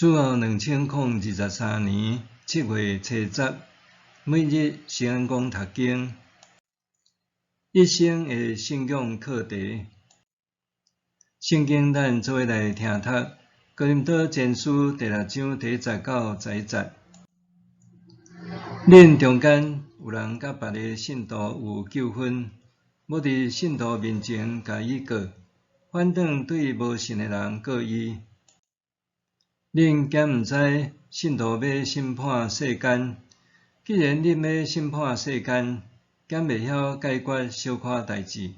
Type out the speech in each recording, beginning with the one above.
主後2023年7月初十，每日聖安講讀經，一生的信仰課題。聖經咱做伙來聽讀《哥林多前書》第六章第一節到十一節。恁中間有人佮別个信徒有糾紛，無佇信徒面前共伊告，反轉對無信的人告伊。恁敢毋知信徒欲審判世間？既然恁欲審判世間，敢袂曉解決小可代誌？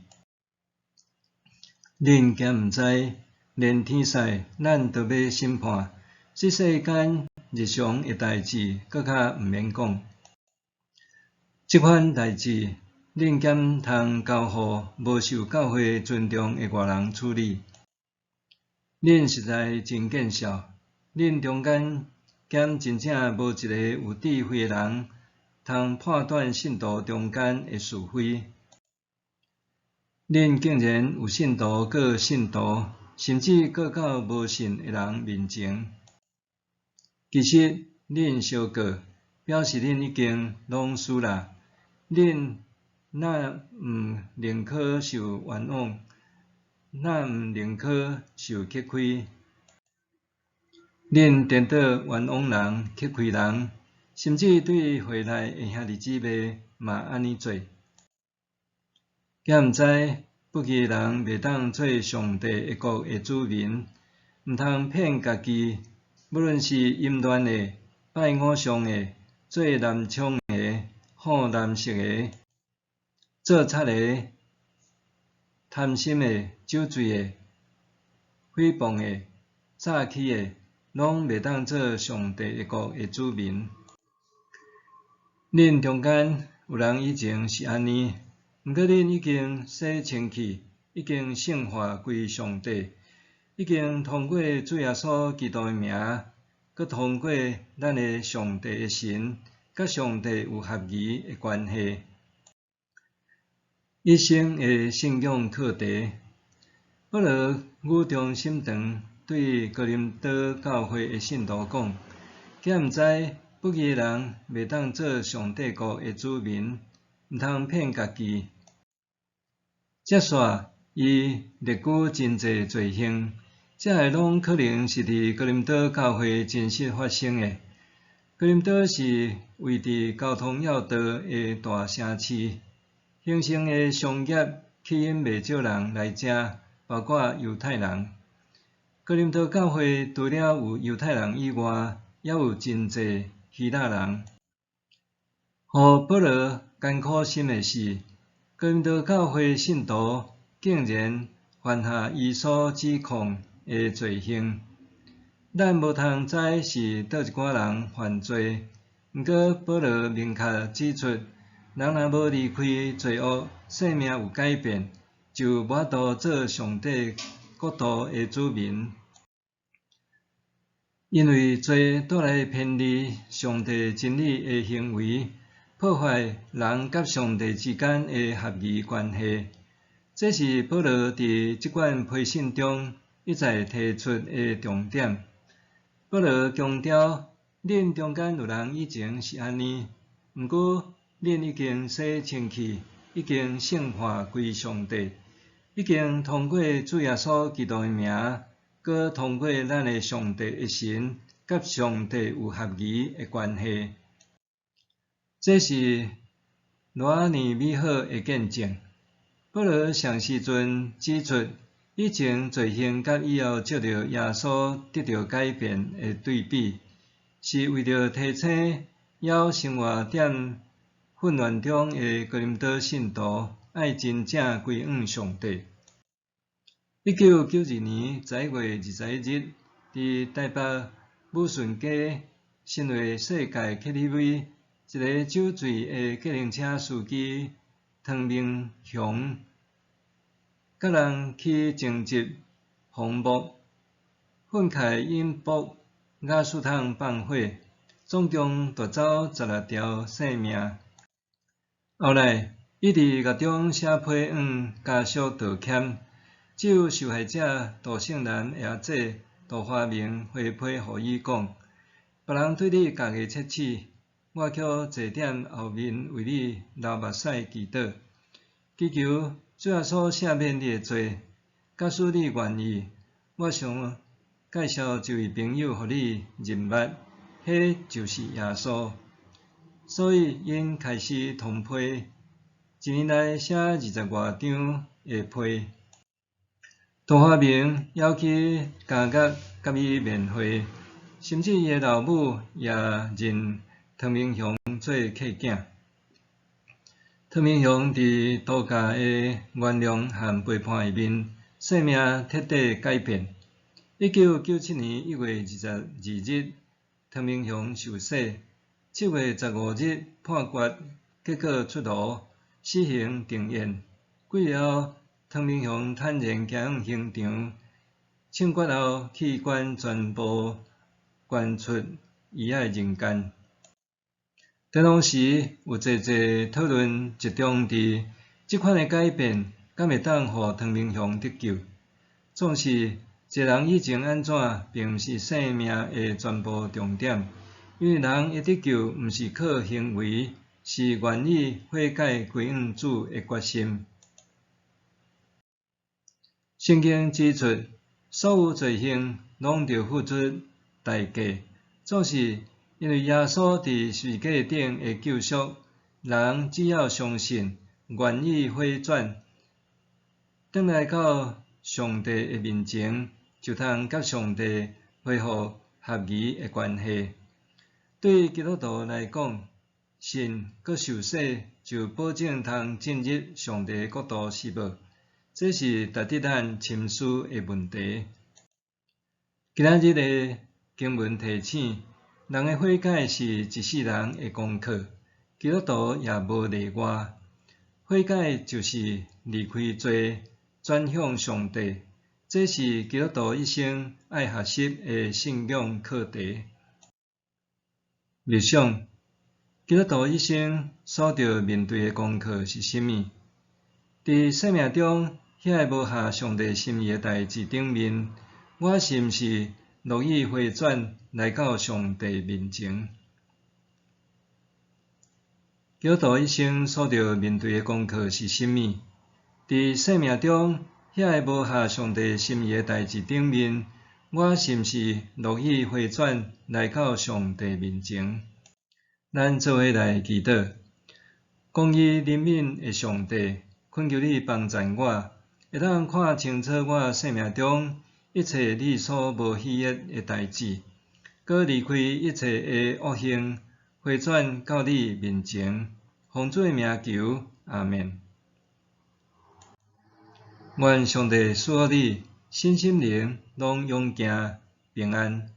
恁敢毋知，連天使咱都欲審判，這世間日常的代誌，閣較毋免講。這款代誌，恁敢通交予無受教會尊重的外人處理？恁實在真見笑！恁中間敢真正無一個有智慧的人，通判斷信徒中間的是非？恁竟然有信徒告信徒，甚至告到無信的人面前。其實恁相告，表示恁已經攏輸啦。恁若毋寧可受冤枉？若毋寧可受吃虧？恁顛倒冤枉人、吃虧人，甚至對會內的兄弟姊妹嘛按呢做。敢毋知不義的人袂當做上帝的國的子民？毋通騙家己，無論是淫亂的、拜偶像的、做男寵的、好男色的、做賊的、貪心的、酒醉的、誹謗的、詐欺的，攏袂當做上帝的國的子民。恁中間有人以前是按呢，毋過恁已經洗清氣，已經聖化歸上帝，已經通過主耶穌基督的名，閣通過咱的上帝的神，佮上帝有合宜的關係。一生的信仰課題，保羅語重心長對哥林多教會的信徒講：敢毋知不義的人袂當做上帝國的子民，毋通騙家己。接續伊列舉真濟罪行，這个攏可能是佇哥林多教會真實發生的。哥林多是位佇交通要道的大城市，興盛的商業吸引袂少人來遮，包括猶太人。哥林多教會除了有猶太人以外，也有真濟希臘人。予保羅艱苦心的是，哥林多教會信徒竟然犯下伊所指控的罪行。咱無通知是佗一寡人犯罪，毋過保羅明確指出，人若無離開罪惡，生命有改變，就無法度做上帝國度的子民。因為罪帶來偏離上帝真理的行為，破壞人佮上帝之間的合宜關係。這是保羅佇這卷批信中一再提出的重點。保羅強調，恁中間有人以前是按呢，毋過恁已經洗清氣，已經聖化歸上帝，已經通過主耶穌基督的名，閣通過咱的上帝的神，佮上帝有合宜的關係。這是偌爾美好的見證。保羅上時陣指出，以前罪行佮以後藉著耶穌得著改變的對比，是為著提醒猶生活踮混亂中的哥林多信徒，愛真正歸向上帝。1992年11月21日，佇台北武順街新匯世界 KTV，一个酒醉的計程車司機湯明雄，佮人起爭執，馮木，憤慨引爆瓦斯桶放火，總共奪走十六條性命。後來，伊佇獄中寫批允家屬道歉。只有受害者杜勝男的阿姊杜華明回批予伊講：別人對你咬牙切齒，我卻坐踮後面為你流目屎祈禱，祈求主耶穌赦免你的罪。假使你願意，我想介紹一位朋友予你認捌，彼就是耶穌。所以𪜶開始通批，一年內寫20外張的批。杜華明猶去監獄共伊面會，甚至伊的老母也認湯明雄做契囝。湯明雄佇杜家的原諒和陪伴下面，生命徹底改變。1997年1月22日，湯明雄受洗。7月15日判決結果出爐，死刑定讞。幾日後，湯明雄坦然行向刑場，槍決後器官全部捐出，遺愛人間。當時有濟濟討論集中佇這款的改變，敢會當予湯明雄得救？總是一個人以前按怎，並毋是生命的全部重點，因為人的得救毋是靠行為，是願意悔改歸向主的決心。聖經指出，所有罪行攏著付出代價，總是因為耶穌佇十字架頂的救贖，人只要相信，願意回轉，轉來到上帝的面前，就通佮上帝恢復合宜的關係。對基督徒來講，信閣受洗就保證通進入上帝的國度是無？這是值得咱深思的問題。今仔日的經文提醒，人的悔改是一世人的功課，基督徒也無例外。悔改就是離開罪，轉向上帝，這是基督徒一生愛學習的信仰課題。默想，基督徒一生所著面對的功課是啥物？佇生命中，遐个無合上帝心意的代誌頂面，我是毋是樂意回轉來到上帝面前？基督徒一生所著面對的功課是啥物？佇生命中，遐个無合上帝心意的代誌頂面，我是毋是樂意回轉來到上帝面前？咱做伙來祈禱，公義憐憫的上帝，懇求你幫贊我，會當看清楚我生命中一切你所無喜悅的代誌，閣離開一切的惡行，回轉到你面前。奉主的名求，阿們。願上帝賜福你，身心靈攏勇健平安。